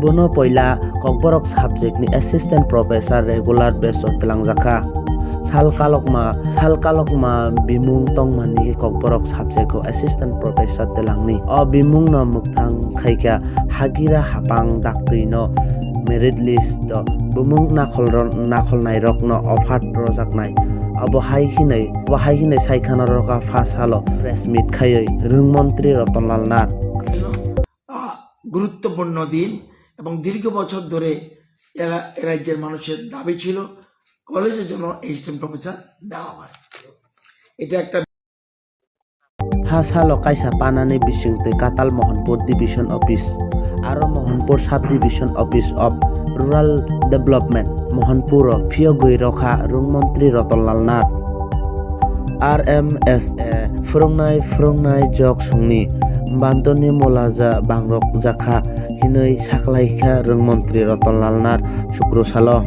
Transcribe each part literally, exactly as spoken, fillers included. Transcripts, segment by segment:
Bono poila Kokborok subject ni assistant professor regular base o twlangjakha. Sal kalokma, sal kalokma bimung tongmani Kokborok subject o assistant professor twlangni. O bimung no mwkthang khaikha Hagira Hapang daktwi no merit list o bumung nakhol ro-, nakholnai rokno offer rojaknai. Abo hai hinai, abo hai hinai saikhana rokha first salo press meet khaiwi rwng montri Rotonlal Nath. আহ, গুরুত্বপূর্ণ দিন এবং দীর্ঘ বছর ধরে এরা, এ রাজ্যের মানুষের দাবি ছিল কলেজের জন্য অ্যাসিস্ট্যান্ট প্রফেসর দেওয়া হয়। এটা একটা Ha salo kaisa panani bisingtwi Katal Mohanpur Division Office aro Mohanpur Sub Division Office of Rural Development Mohanpur o phiyogwi rokha rwng montri Rotonlal Nath. R M S A phwrwngnai phwrwngnai jok songni bantoni molaja bangrok jakha hinwi saklaikha rwng montri Rotonlal Nath Sukru salo.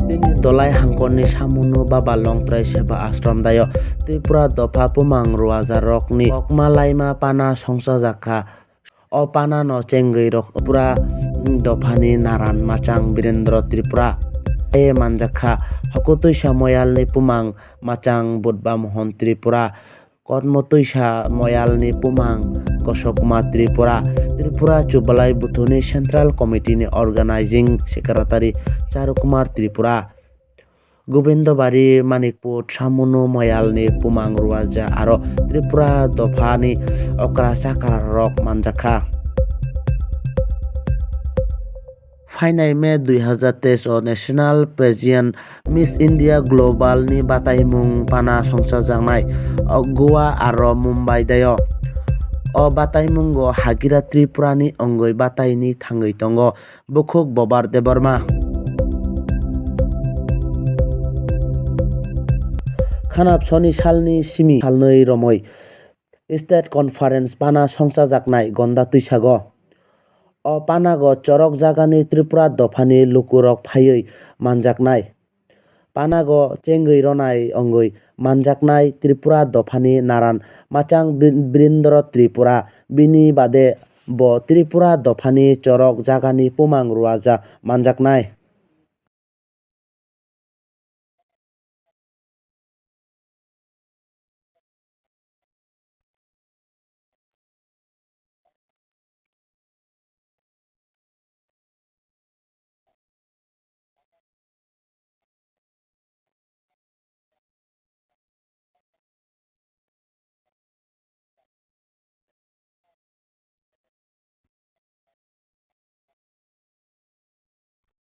Bini dolai hangkorni samungno Baba Longtrai Seba Ashram dayo Tripura dopha bumang ruajarokni kokma laima pana songchajakha. O panano chengwi rok Tripura dophani naran machang Birendra Tripura. E manjakha Hokutwisa Moyalni bumang machang Budba Mohon Tripura. Kotmotwisa Moyalni bumang Kosok Kumar Tripura, Tripura Chubalai Buthuni Central Committee ni Organizing Secretary Charu Kumar Tripura, Gobindobari Manikpur Samunu Moyalni bumang Ruaja aro Tripura dophani okra chakra rok manjakha. Phainai May dui hazar teis o National Pageant Miss India Global ni bataimung pana songchajaknai, o Goa aro Mumbai dayo. O bataimungo Hagira Tripura ni ongoi bataini thangwi tongo Bukhuk Bobar Debbarma. Khanapsoni salni simi salnwi romwi State Conference pana songchajaknai Gonda Twisago. O panago chorok jagani Tripura dophani lukurok phaiwi manjaknai. Panago chengwi ronai ongwi manjaknai Tripura dophani naran machang Bi-, Birindra Tripura. Bini bade bo Tripura dophani chorok jagani bumang ruaja manjaknai.